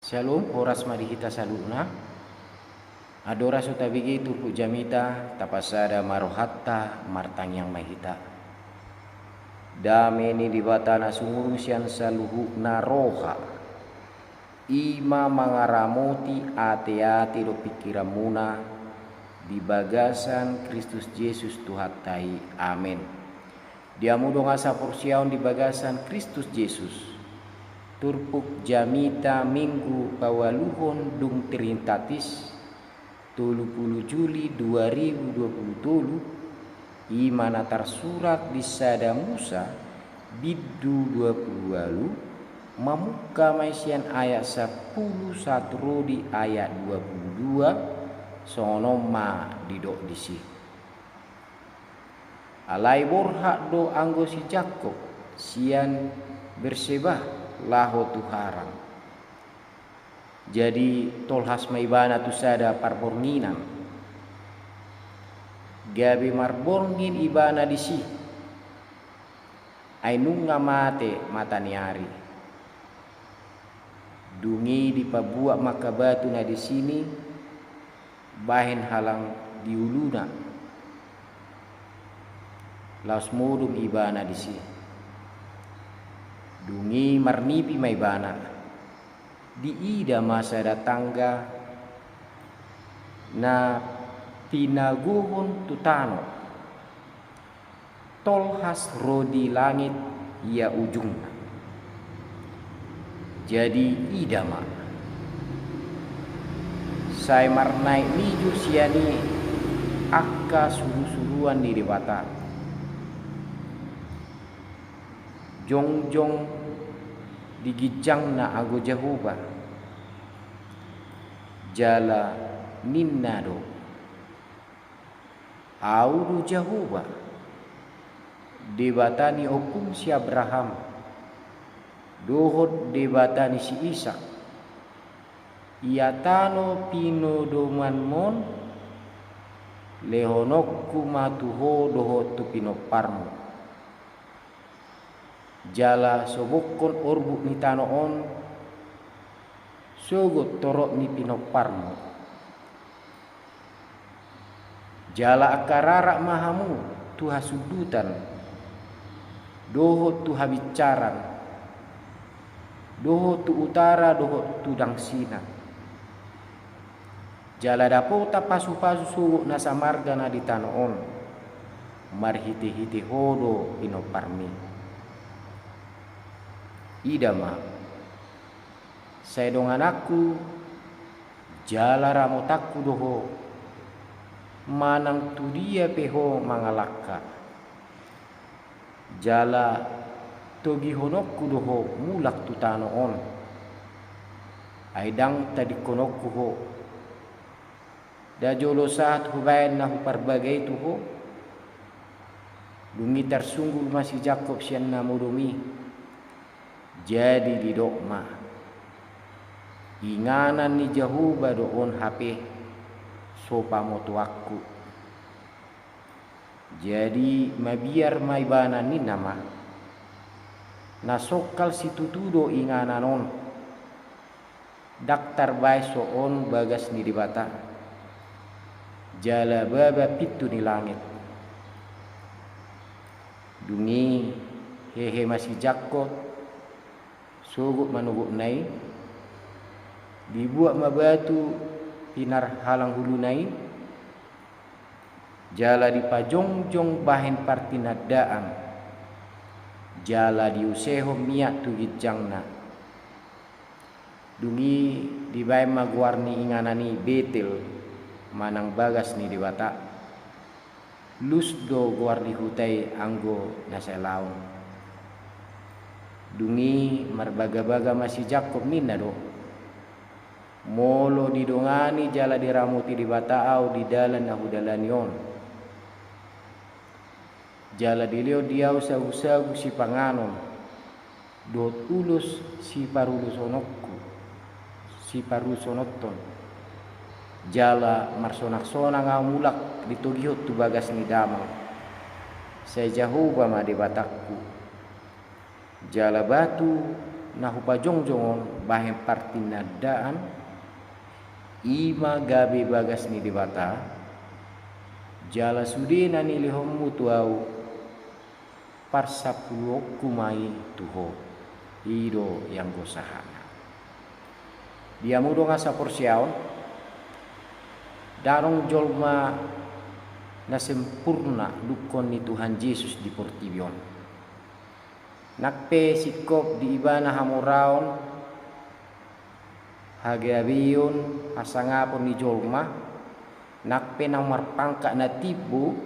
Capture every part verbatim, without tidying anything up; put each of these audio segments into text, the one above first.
Syalom, horas ma di hita saluhutna. Andorang so tabege turpuk jamita, tapasada ma rohanta, martangiang ma hita. Dame ni Debata na sumurung sian saluhutna roha, i ma mangaramoti ateate dohot pingkiranmuna di bagasan Kristus Jesus Tuhanta i. Amen. Di hamu dongan saporseaon di bagasan Kristus Jesus. Turpuk jamita Minggu paualuhon dung Trinitatis, tolu pulu Juli dua ribu dua pulu tolu, i ma na tarsurat di Sada Musa, bindu dua pulu ualu, mamungka ma i sian ayat sampulu sahat ro di ayat dua pulu dua, songon on ma didok disi. Alai borhat do anggo si Jakkob sian Berseba laho tu Haran. Jadi tolhas ma ibana tu sada parbornginan. Gabe marborngin ibana disi, ai nunga mate mata ni ari. Dung i dipabuat ma angka batu na disi ni bahen halang di uluna. Laos modom ibana disi. Dung i marnipi ma ibana. Diida ma sada tangga na pinagohon tu tano, tolhas ro di langit ia ujungna. Jadi ida ma, sai marnaek nijo sian i angka surusuruan ni Debata. Jongjong di ginjangna anggo Jahowa, jala ninna do: Ahu do Jahowa, Debata ni ompung si Abraham, dohot Debata ni si Isak. Ia tano pinodomanmon, lehononku ma tu ho dohot tu pinomparmu. Jala sobokkon orbuk ni tano on, sogot torop ni pinomparmu. Jala angka rarat ma hamu tu hasundutan, dohot tu habinsaran, dohot tu utara, dohot tu dangsina. Jala dapotan pasupasu sogot na samarga na di tano on, marhitehite ho do pinomparmi. Ida ma, sai dongananku jala ramotanku do ho, manang tu dia pe ho mangalangka. Jala togihononku do ho mulak tu tano on, ai ndang tadingkononku ho. Nda jolo sahat hubaen na huparbaga i tu ho. Dung i tarsunggul ma si Jakkob sian na modom i. Jadi didok ma: Inganan ni Jahowa do on hape, so pamotoanku. Jadi mabiar ma ibana, ninna ma: Na songkal situtu do inganan on, ndang tarbaen so on bagas ni Debata, jala baba pintu ni langit. Dung i hehe ma si Jakkob, sogot manogotna i, dibuat ma batu pinarhalang uluna i, jala dipajongjong bahen partinandaan, jala diusehon miak tu ginjangna. Dung i dibaen ma goar ni inganan i Betel, manang bagas ni Debata. Lus do goar ni huta i anggo na sai laon. Dung i marbagabaga ma si Jakkob, ninna do: Molo didongani jala diramoti Debata ahu di dalan na hudalani on, jala dilehon di ahu sagusagu sipanganon dohot ulos siparulusononku, siparulusononhon, jala marsonangsonang ahu mulak ditogihon tu bagas ni damang, sai Jahowa ma Debatangku. Jala batu na hupajongjong on bahen partinandaan, i ma gabe bagas ni Debata, jala sude na nilehonmu tu ahu, parsapuluonku ma i tu ho. I do ianggo sahatna. Di hamu dongan saporseaon, ndang adong jolma na sempurna dungkon ni Tuhan Jesus di portibi on. Nang pe singkop di ibana hamoraon, hagabeon, hasangapon ni jolma, nang pe naung marpangkat na timbo,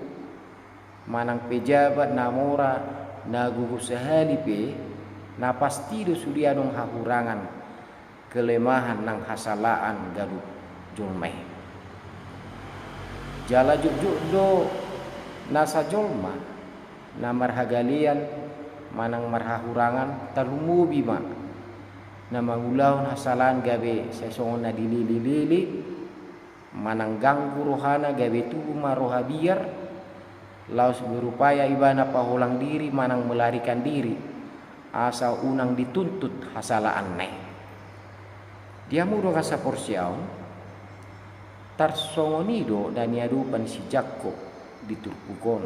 manang pejabat na mora, na gogo sahali pe, na pasti do sude adong hahurangan, kelemahan nang hasalaan ganup jolma i. Jala jotjot do nasa jolma na marhagalean manang marhahurangan, tarlumobi ma na mangulahon hasalaan gabe sai songon na dilelelele, manang ganggu rohana, gabe tubu ma roha biar, laos berupaya ibana paholang diri manang melarikan diri, asa unang dituntut hasalaanna i. Di hamu dongan saporseaon, tarsongon i do na niadopan si Jakkob di turpuk on.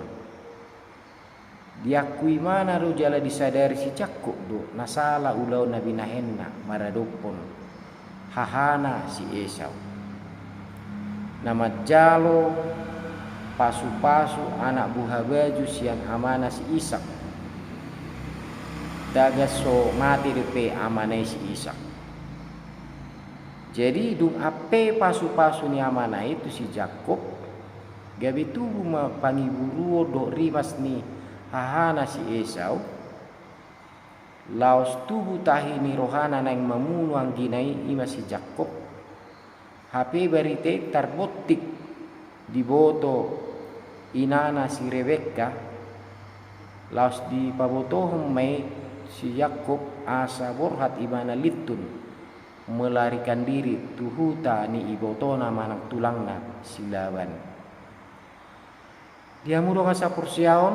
Diakui ibana do jala disadari si Jakkob do na sala ulaon na binahenna maradophon hahana si Esau, na manjalo pasupasu anak buha baju sian amana si Isak, tagan so mate dope amana i si Isak. Jadi dung ampe pasupasu ni amana i tu si Jakkob, gabe tubu ma pangiburuon dohot rimas ni hahana si Esau, laos tubu tahi ni rohana naeng mamunu anggina i, i ma si Jakkob. Hape barita i tarbontik diboto inana si Rebekka, laos dipabotohon ma i si Jakkob asa borhat ibana lintun melarikan diri tu huta ni ibotona manang tulangna si Laban. Di hamu dongan saporseaon,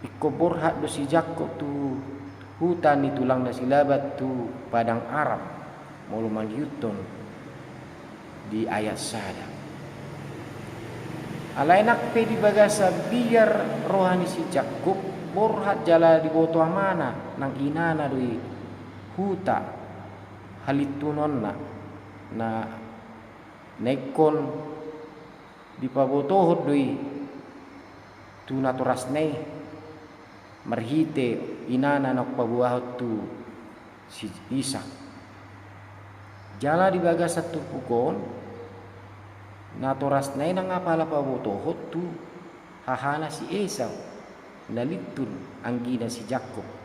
ingkon borhat do si Jakkob tu huta ni tulangna si Laban tu padang Aram, molo mangihuthon di ayat sada. Alai nang pe di bagasan biar roha ni si Jakkob, borhat jala diboto amana nang inana do i huta halintunonna, na ingkon dipabotohon do i tu natorasna i marhite inana naung paboahon tu si Isak. Jala di bagasan turpuk on, natorasna i nang apala pabotohon tu hahana si Esau, na lintun anggina si Jakkob.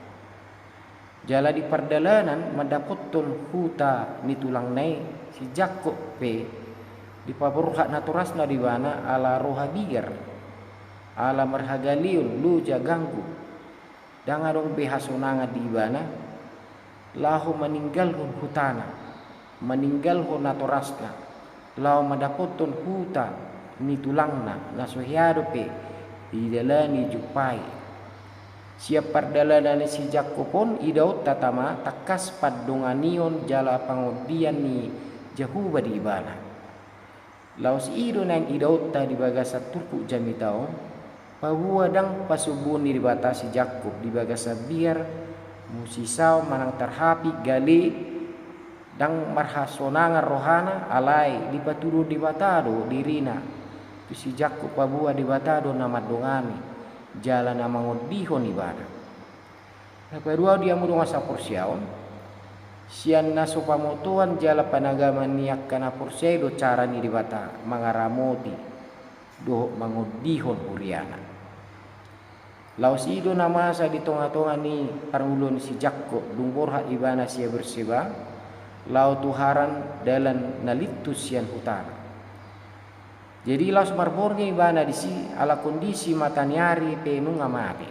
Jala di pardalanan mandapothon huta ni tulangna i si Jakkob pe, dipaborhat natorasna do ibana ala roha biar, ala marhagaleon, loja, ganggu. Ndang adong be hasonangan di ibana laho maninggalhon hutana, maninggalhon natorasna, laho mandapothon huta ni tulangna na so hea dope didalani jumpa i. Sian pardalanan ni si Jakkob on idaonta ma tangkas pandonganion jala pangondian ni Jahowa di ibana. Laos i do naeng idaonta di bagasan turpuk jamita on, paboa ndang pasombuon ni Debata si Jakkob di bagasan biar, musisaon manang tarhapit gale, ndang marhasonangan rohana, alai dipatuduhon Debata do dirina tu si Jakkob, paboa Debata do na mandongani jala na mangondihon ibana. Na paduahon, di hamu dongan saporseaon, sian na so pamotoan jala panagaman ni angka na porsea i do cara ni Debata mangaramoti dohot mangondihon huriana. Laos i do na masa di tongatonga ni parngoluon ni si Jakkob dung borhat ibana sian Berseba laho tu Haran, dalan na lintun sian hutana. Jadi laos marborngin ibana disi ala kondisi mataniari pe nunga mate.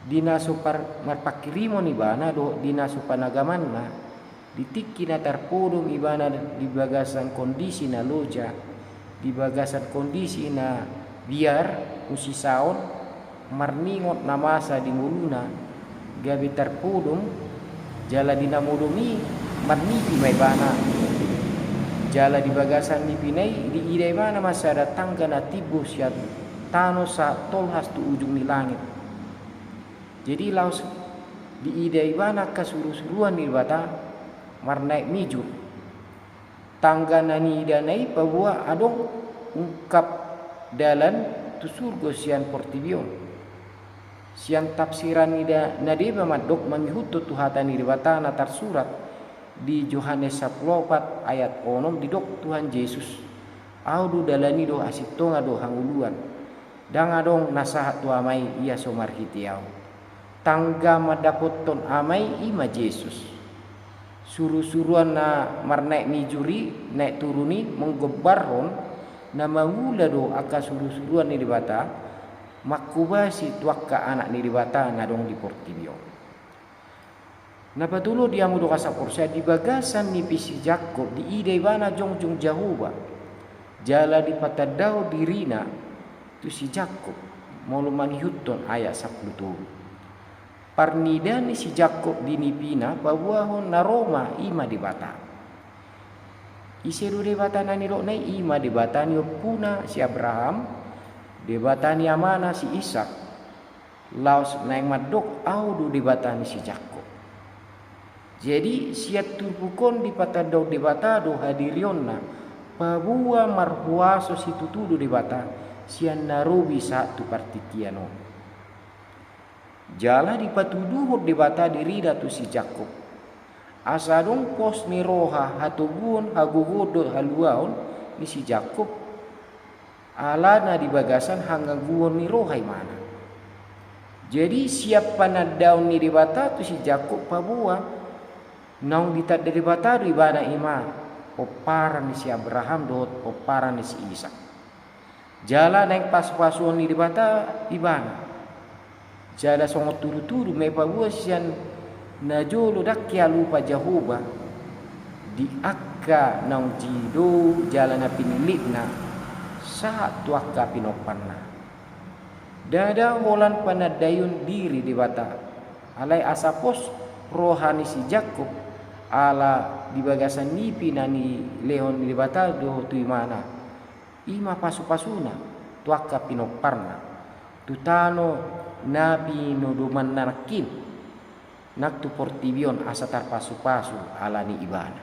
Di na so par-, marpangkirimon ibana dohot di na so panagamanna, di tingki na tarpodom ibana di bagasan kondisi na loja, di bagasan kondisi na biar, musisaon, marningot na masa di ngoluna, gabe tarpodom, jala di na modom i marnipi ma ibana. Jala di bagasan nipina i diida ibana ma sada tangga na timbo sian tano sahat tolhas tu ujung ni langit. Jadi laos diida ibana angka surusuruan ni Debata marnaek mijur. Tangga na niidana i paboa adong ungkap dalan tu surgo sian portibi on. Sian tafsiran ni da-, na deba mandok mangihuthon tu hata ni Debata na tarsurat di Johannes sampulu opat ayat onom didok Tuhan Jesus, "Ahu do dalan i dohot hasintongan dohot hangoluan. Ndang adong na sahat tu Ama i ia so marhite Ahu." Tangga mandapothon Ama i, i ma Jesus. Surusuruan na marnaek mijur i, naek turun i, menggombarhon na mangula do angka surusuruan ni Debata, manghobasi tu angka anak ni Debata na adong di portibi on. Na patolu di hamu dongan saporseaon, di bagasan nipi si Jakkob diida ibana jongjong Jahowa, jala dipatandahon dirina tu si Jakkob, molo mangihuthon ayat sampulu tolu. Parnida ni si Jakkob di nipina paboahon na ro ma i ma Debata. Ise do Debata na nidokna i? I ma Debata ni ompuna si Abraham, Debata ni amana si Isak. Laos naeng mandok, "Ahu do Debata ni si Jakkob." Jadi sian turpuk on dipatandahon Debata do hadirionna, paboa marhuaso situtu do Debata sian na robi sahat tu partingkian on. Jala dipatuduhon Debata dirina tu si Jakkob, asa adong pos ni roha, hatoguon, hagogoon dohot haluaon ni si Jakkob, ala na di bagasan hangangguon ni roha ibana. Jadi sian panandaon ni Debata tu si Jakkob paboa naung ditanda Debata do ibana, i ma pomparan ni si Abraham dohot pomparan ni si Isak. Jala naeng pasupasuon ni Debata ibana. Jala songon tudutudu ma i paboa sian najolo ndang hea lupa Jahowa di angka naung jidou jala na pinillitna sahat tu angka pinomparna. Ndada holan panandaion diri Debata, alai asa pos roha ni si Jakkob, ala di bagasan nipi na nilehon ni Debata do tu ibana. I ma pasupasuna tu angka pinomparna, tu tano na pinodomanna nangkin, nang tu portibi on asa tarpasupasu ala ni ibana.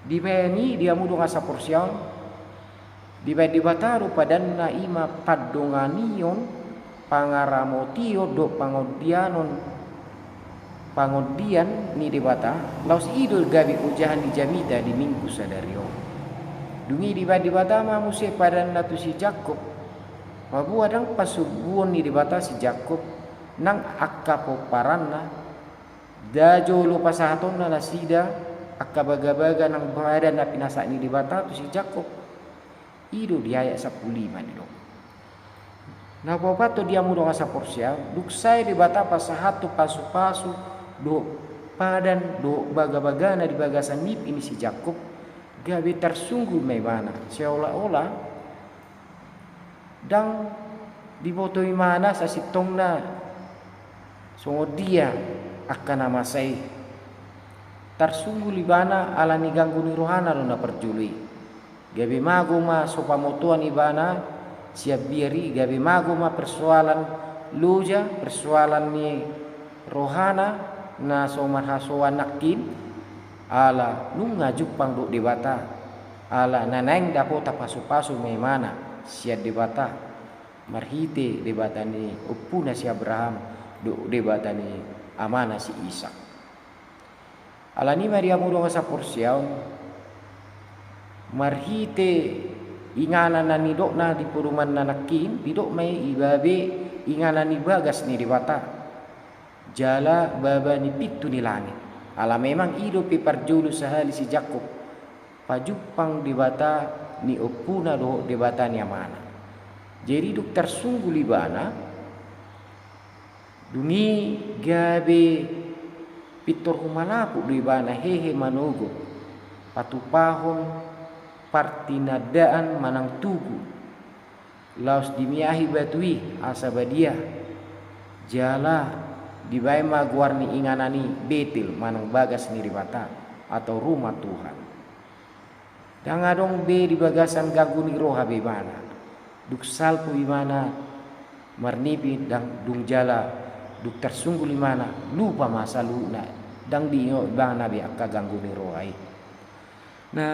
Dibaen i di hamu dongan saporseaon, dibaen Debata do padanna, i ma pandonganion, pangaramotion dohot pangondianon, pangondian ni Debata, laos i do gabe ojahan ni jamita di Minggu sadari on. Dung i dibaen Debata ma muse padanna tu si Jakkob, paboa ndang pasombuon ni Debata si Jakkob nang angka pomparanna, nda jolo pasahatonna nasida angka bagabaga nang padan na pinasahat ni Debata tu si Jakkob. I do di ayat sampulu lima didok. Na paopathon di hamu dongan saporseaon, dung sae Debata pasahathon pasupasu dohot padan dohot bagabagana di bagasan nipi ni si Jakkob, gabe tarsunggul ma ibana, seolah-olah ndang diboto ibana sasintongna songon dia angka na masa i. Tarsunggul ibana ala ni ganggu ni rohana do na parjolo i. Gabe mago ma so pamotoan ibana sian biar i, gabe mago ma persoalan loja, persoalan ni rohana na so marhasoan nangkin, ala nunga jumpang dohot Debata, ala na naeng dapotan pasupasu ma ibana sian Debata, marhite Debata ni ompuna si Abraham dohot Debata ni amana si Isak. Ala ni i ma di hamu dongan saporseaon, marhite inganan na nidokna di podomanna nangkin, didok ma i, i gabe inganan ni bagas ni Debata, jala baba ni pintu ni langit. Ala memang i dope parjolo sahali si Jakkob pajumpang Debata ni ompuna dohot Debata ni amana. Jadi dung tarsunggul ibana, dung i gabe pintor humalaput do ibana hehe manogot, patupahon partinandaan manang tugu. Laos dimiahi batu i asa badia, jala Dibaen ma goar ni inganan i Betel, manang bagas ni Debata, atau rumah Tuhan. Ndang adong be di bagasan ganggu ni roha be ibana. Dung salpu ibana marnipi, ndang dung jala dung tarsunggul ibana, lupa ma saluhutna, ndang diingot ibana be angka ganggu ni roha i. Na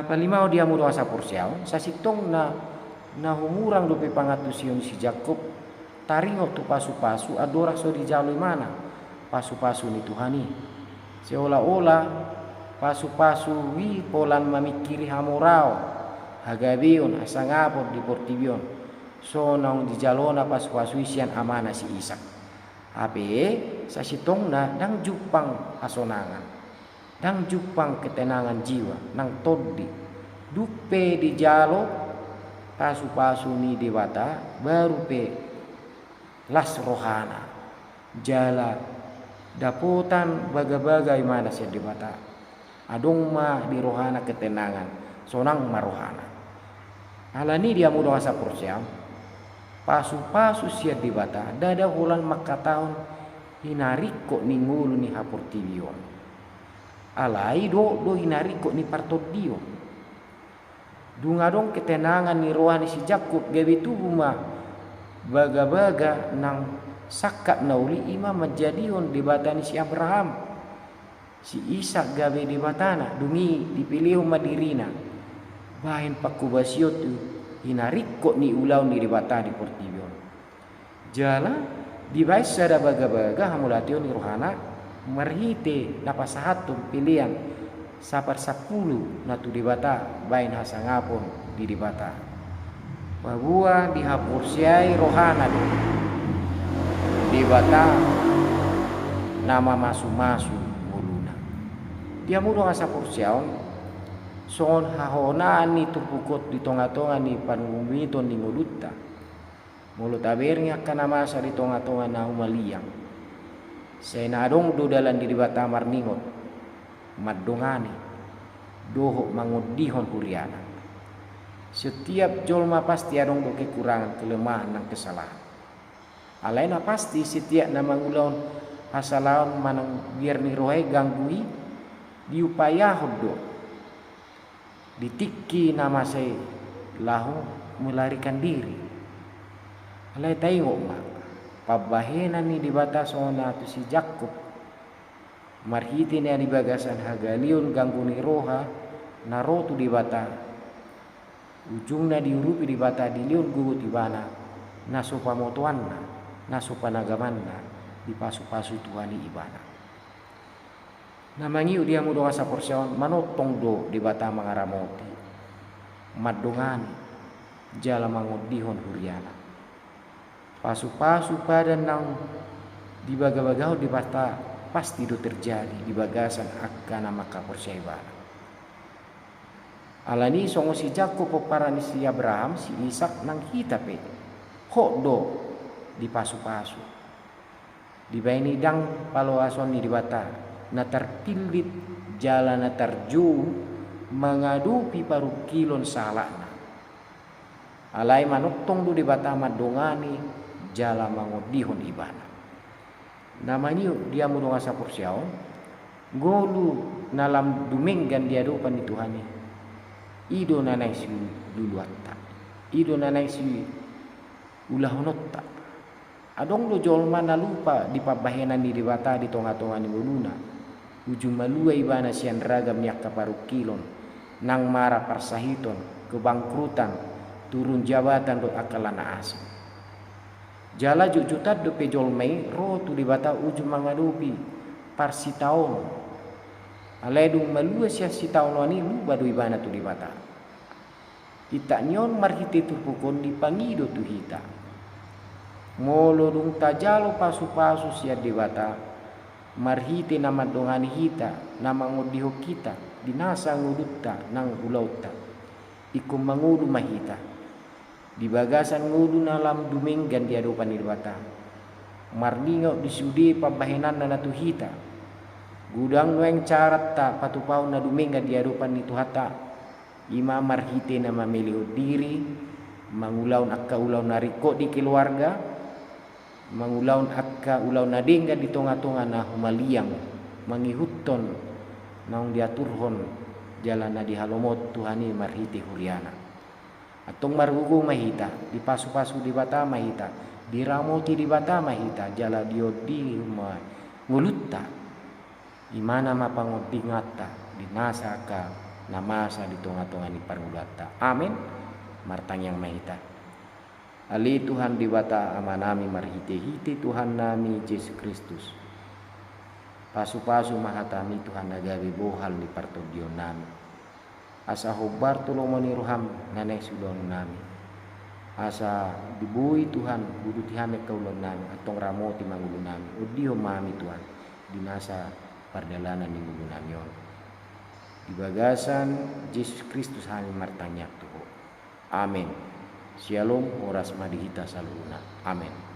palimaon di hamu dongan saporseaon, sasintongna na humurang dope pangantusion ni si Jakkob, taringot tu pasupasu andorang so dijalo ibana pasupasu ni Tuhan i. Seolah-olah pasupasu i pola mamingkiri hamoraon, hagabeon, hasangapon di portibi on, so naung dijalona pasupasu i sian amana si Isak. Hape sasintongna ndang jumpang hasonangan, ndang jumpang ketenangan jiwa, nang tondi. Dung pe dijalo pasupasu ni Debata, baru pe las rohana, jala dapotan bagabaga ibana sian Debata. Adong ma di rohana ketenangan, sonang ma rohana. Alani i di hamu dongan saporseaon, pasupasu sian Debata ndada holan mangkatahon hinaringkot ni ngolu ni haportibi on. Alai dohot do hinaringkot ni partondion. Dung adong ketenangan ni roha ni si Jakkob, gabe tubu ma bagabaga nang sangkap na uli, i ma manjadihon Debata ni si Abraham, si Isak gabe Debatana. Dung i dipilihon ma dirina bahen pangkobasion tu hinaringkot ni ulaon ni Debata di portibi on. Jala dibahen sada bagabaga hamauliateon ni rohana marhite na pasahathon pelean saparsampulu na tu Debata bahen hasangapon di Debata. Paboa dihaporseai rohana do Debata na mamasumasu ngoluna. Di hamu dongan saporseaon, songon hahonaan ni turpuk on di tongatonga ni pangumiton ni ngolunta. Molo tabereng angka na masa di tongatonga na humaliang, sai na adong do dalan ni Debata marningot, mandongani, dohot mangondihon huriana. Setiap jolma pasti adong do kekurangan, kelemahan, nang kesalahan. Alai na pasti, setiap na mangulahon hasalaon manang biar ni roha i ganggu i, diupayahon do di tingki na masa i laho melarikan diri. Alai taingot ma, pambahenan ni Debata songon na tu si Jakkob, marhite na di bagasan hagaleon ganggu ni roha na ro tu Debata, ujungna diurupi Debata dilehon gogo tu ibana, na so pamotoanna, na so panagamanna, dipasupasu Tuhan i ibana. Na mangihut di hamu dongan saporseaon, manongtong do Debata mangaramoti, mandongani, jala mangondihon huriana. Pasupasu padan naung dibagabagahon Debata pasti do terjadi di bagasan angka na mangkaporseai ibana. Alani songon si Jakkob pomparan ni si Abraham, si Isak, nang hita pe hot do dipasupasu. Dibahen i ndang paloason ni Debata, na tarpillit jala na tarjou mangadopi parungkilon sahalakna. Alai manongtong do Debata mandongani jala mangondihon ibana. Na mangihut di hamu dongan saporseaon, ngolu na lam dumenggan di adopan ni Tuhan i, i do na naeng siululuanta, i do na naeng siulahononta. Adong do jolma na lupa di pambahenan ni Debata di tongatonga ni ngoluna. Ujung malua ibana sian ragam ni angka parungkilon, nang mara parsahiton, kebangkrutan, turun jabatan dohot angka na asing. Jala jotjotan dope jolma i ro tu Debata ujung mangadopi parsitaonon. Alai dung malua sian sitaonon i, lupa do ibana tu Debata. Intak ni on, marhite turpuk on dipangido tu hita, molo dung tajalo pasupasu sian Debata, marhite na mandongani hita, na mangondihon hita di nasa ngolunta nang ulaonta, ingkon mangolu ma hita di bagasan ngolu na lam dumenggan di adopan ni Debata, marningot di sude pambahenanna na tu hita. Godang nuaeng caranta patupahon na dumenggan di adopan ni Tuhanta, i ma marhite na mamelehon diri mangulahon angka ulaon na ringkot di keluarga, mangulahon angka ulaon na denggan di tonga-tonga na humaliang, mangihuthon naung diaturhon jala na dihalomon Tuhan i marhite huriana. Antong margogo ma hita, dipasu-pasu Debata ma hita, diramoti Debata ma hita, jala diondihon ma ngolunta. Imana ma pangondinganta di nasa angka na masa di tonga-tonga ni parngoluanta. Amen. Martangiang ma hita. Ale Tuhan Debata Amanami marhite-hite Tuhannami Jesus Kristus, pasu-pasu ma hatami Tuhan na gabe bohal ni partondionnami. Asa hombar tu lomo ni roham na naeng siulaonnami. Asa diboi Tuhan, uduti hami angka ulaonnami, antong ramoti ma ngolunami, ondihon ma hami Tuhan, di nasa pardalanan ni ngolunami on. Di bagasan Jesus Kristus hami martangiang tu Ho. Amen. Syalom, horas ma di hita saluhutna. Amen.